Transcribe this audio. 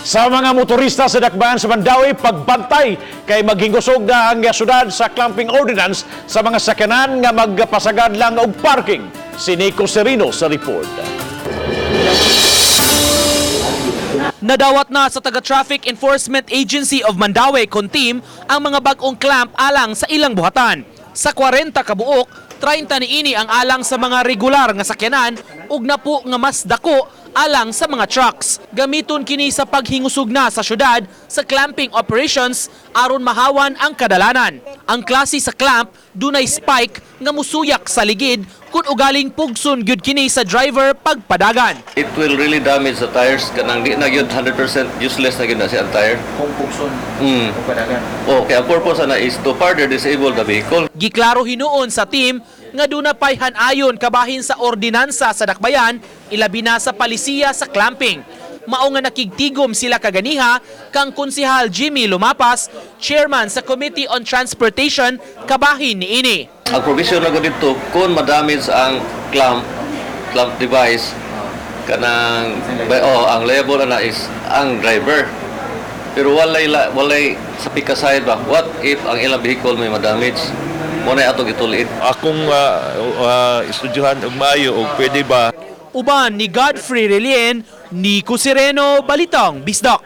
Sa mga motorista sa dakbayan sa Mandaue, pagbantay kay maghingusog na ang syudad sa clamping ordinance sa mga sakyanan nga magpasagad lang og parking. Si Nico Serino sa report. Nadawat na sa taga Traffic Enforcement Agency of Mandaue Conteam ang mga bag-ong clamp alang sa ilang buhatan. Sa 40 kabuok, 30 niini ang alang sa mga regular nga sakyanan ug napo nga mas dako alang sa mga trucks. Gamiton kini sa paghingusog na sa syudad sa clamping operations aron mahawan ang kadalanan. Ang klase sa clamp dunay spike nga musuyak sa ligid kung ugaling pugson gyud kini sa driver pagpadagan. It will really damage the tires, kanang di na gyud 100% useless na gyud na siya ang tire. Kung pugson o padagan. Okay, ang purpose ana is to further disable the vehicle. Giklaro hinuon sa team nga duna pay hanayon kabahin sa ordinansa sa dakbayan, ilabi na sa palisiya sa clamping. Mao nga nakigtigom sila kaganiha kang Konsihal Jimmy Lumapas, chairman sa Committee on Transportation, kabahin niini. Ang provision na gud dito, kung ma-damage ang clamp device, kanang oh, ang liable ana is ang driver. Pero walay sa pikaside ba, what if ang ilang vehicle may ma-damage? Mo na ato gitulid. Akong estudyuhan og maayo og pwede ba. Uban ni Godfrey Relien, Nico Sereno, Balitang Bisdak.